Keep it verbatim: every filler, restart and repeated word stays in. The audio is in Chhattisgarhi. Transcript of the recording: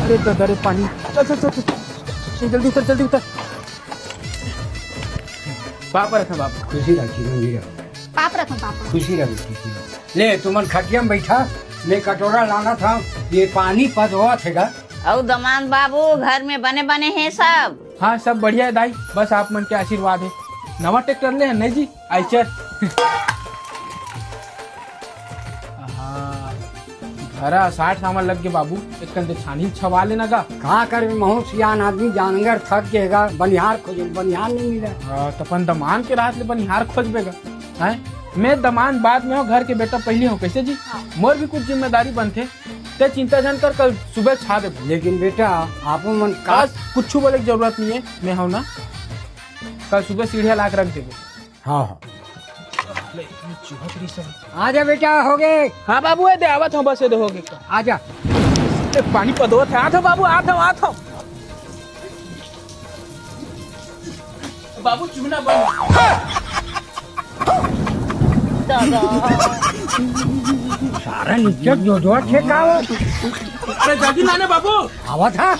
अरे दादा रे, पानी। चल, चल, चल, चल। चल, जल्दी उतर, जल्दी उतर। पाँव परत हँव बाबू। खुशी रह, चिरंजीवी रह। पाँव परत हँव बाबू। खुशी रह, खुशी रह। ले, तुमन खटिया म बइठा, मैं कटोरा लानत हँव, ये पानी पदोवत हे गा। अउ दमांद बाबू, घर में बने बने हे सब? हाँ, सब बढ़िया हे दाई, बस आप मन के आशीर्वाद हे। नवा ट्रैक्टर ले हन नहीं जी, Eicher। हाँ, घर साठ सामान लग गे बाबू, एक कन दे छानी छवा लेना गा। का करबे, महूँ सियान आदमी, जानवर थक गे गा, बनिहार खोजे, बनिहार नहीं मिले। हाँ, त अपन दमांद के रहत ले बनिहार खोजबे गा, हैं? मैं दमांद बाद में हँव, घर के बेटा पहिली हँव, कइसे जी? हाँ। मोर भी कुछ जिम्मेदारी बनथे, ते चिंता झन कर, कल सुबह छा देबो। लेकिन बेटा, आप मन का बस, कुछ बोले के जरूरत नहीं हे, मैं हँव ना, कल सुबह सीढ़िया ला के रख देबो। हाँ, हाँ। ले, ये चूहा करी सब। आजा बेटा, हो गे। हाँ बाबू, ये दे, आवत हँव, बस ये दे, हो गे। आजा। ए, पानी पदोवत हे, आत हँव बाबू, आत हँव, आत हँव। बाबू, चूना बन। दादा। सारा नीचे जो जो छे का हो? अरे जल्दी लाना बाबू। आवत हँव।